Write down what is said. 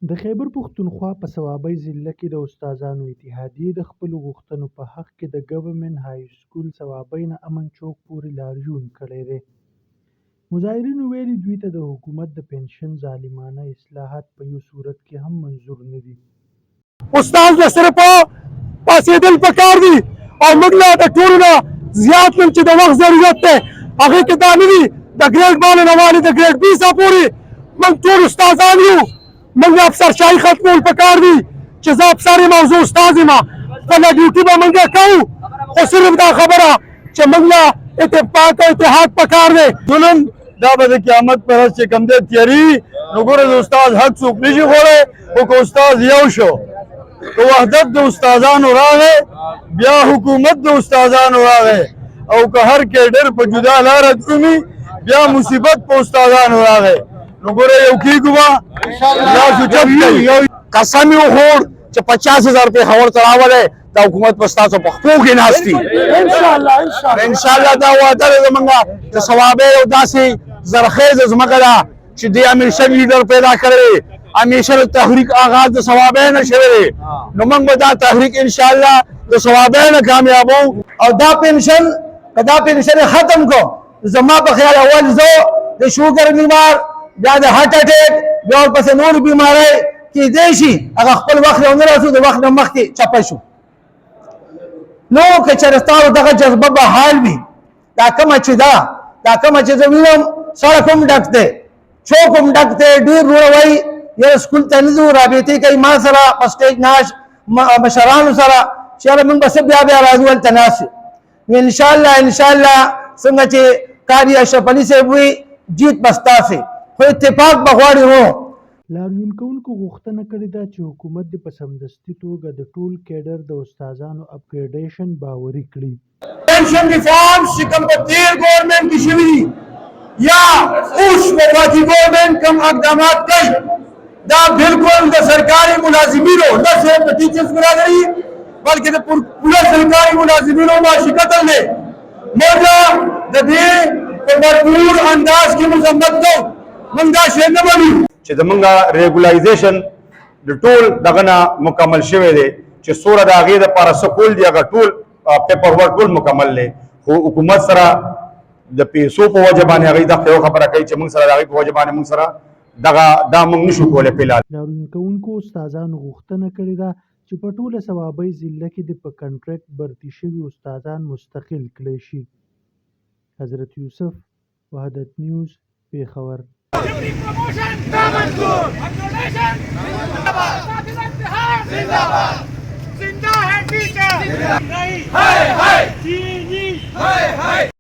د خیبر پښتونخوا په صوابۍ ضلع کې د استادانو اتحادیې د خپلو غوښتنو په حق کې د ګورنمنټ های سکول صوابۍ نه امن چوک پورې لاریون کړی دی. مظاهرینو ویلي دوی ته د حکومت د پنشن ظالمانه اصلاحات په یو صورت کې هم منظور نه دي. استاد له صرف پاسېدل پکار دي او موږ له د ټولو نه زیات نن چې د وخت ضرورت دی، هغې کې دا نه دي د ګریډ والو نه والي د ګریډ 20 پورې موږ ټول استادان یو. موږ له افسرشاهي ختمول پکار دي چې زه افسر یم او زه استاد یم، خپله ډیوټي به موږ کوو، خو صرف دا خبره چې موږ له اتفاق او اتحاد پکار دی. ظلم دا به د قیامت پر ورځ چې کوم دی تیاري، نو ګوره د استاد حق څوک نشي خوړی، خو که استاد یو شو، که وحدت د استادانو راغی، بیا حکومت د استادانو راغی، او که هر کیډر په جدا لاره درومي، بیا مصیبت په استادانو راغی. نو ګوره یو کېږو به، لاس اوچت کړئ. قسم یې وخوړ چې 50,000 پېښور ته راولئ، دا حکومت به ستاسو په خپو کې ناست دي. انشاءالله دا وعده ده زمونږ د صوابۍ یو داسې زرخیزه ځمکه ده چې دې همیشه لیډر پیدا کړی، همیشه د تحریک آغاز د صوابۍ نه شوی دی، نو موږ به دا تحریک انشاءالله د صوابۍ نه کامیابو. او دا پنشن که دا پنشن ختم کو، زما په خیال اول زه د شوګر بیمار، بیا د هارت اټیک، بیا ورپسې نور بیمارۍ کېدای شي، هغه خپل وخت له ونه رسو، د وخت نه مخکې چپه شو. نو که چېرې ستاسو دغه جذبه بحال وي، دا کومه چې زه وینم، سړک هم ډک دی، چوک هم ډک دی، ډېر وروڼه وایي یاره سکول ته نه ځو، رابطې کوي ما سره په سټیج ناش مشرانو سره چې یاره موږ به څه بیا بیا راځو، هلته ناست یو. نو انشاءالله انشاءالله څنګه چې قاري اشرف علي صاحب وي، جیت به ستاسې، خو اتفاق به غواړي ورو. لاریون کوونکو غوښتنه کړې ده چې حکومت دې په سمدستي توګه د ټول کیډر د استادانو اپګریډیشن باوري کړي. پنشن ریفارمز چې کوم په تیر ګورنمنت کې شوي دي یا اوس وفاقي ګورنمنت کوم اقدامات کوي، دا بالکل د سرکاري ملازمینو، نه صرف د ټیچرز برادري بلکې د پوره سرکاري ملازمینو معاشي قتل دی. موږ د دې په بھرپور انداز کې مذمت کوو، موږ دا شی نه منو. چې زمونږ ریګولایزیشن د ټول دغه نه مکمل شوی دی، چې څوره د هغې دپاره څه کول دي، هغه ټول پیپر ورک ټول مکمل دی، خو حکومت سره د پیسو په وجه باندې هغوی دغه یو خبره کوي چې موږ سره د هغې په وجه باندې موږ سره دغه دا موږ نشو کولی فلحال. لاریون کوونکو استادانو غوښتنه کړې ده چې په ټوله صوابۍ ضلع کې دې په کنټریکټ برتي شوي استادان مستقل کړی شي. حضرت یوسف، وحدت نیوز، پېښور. زندہ ہے ٹیچر۔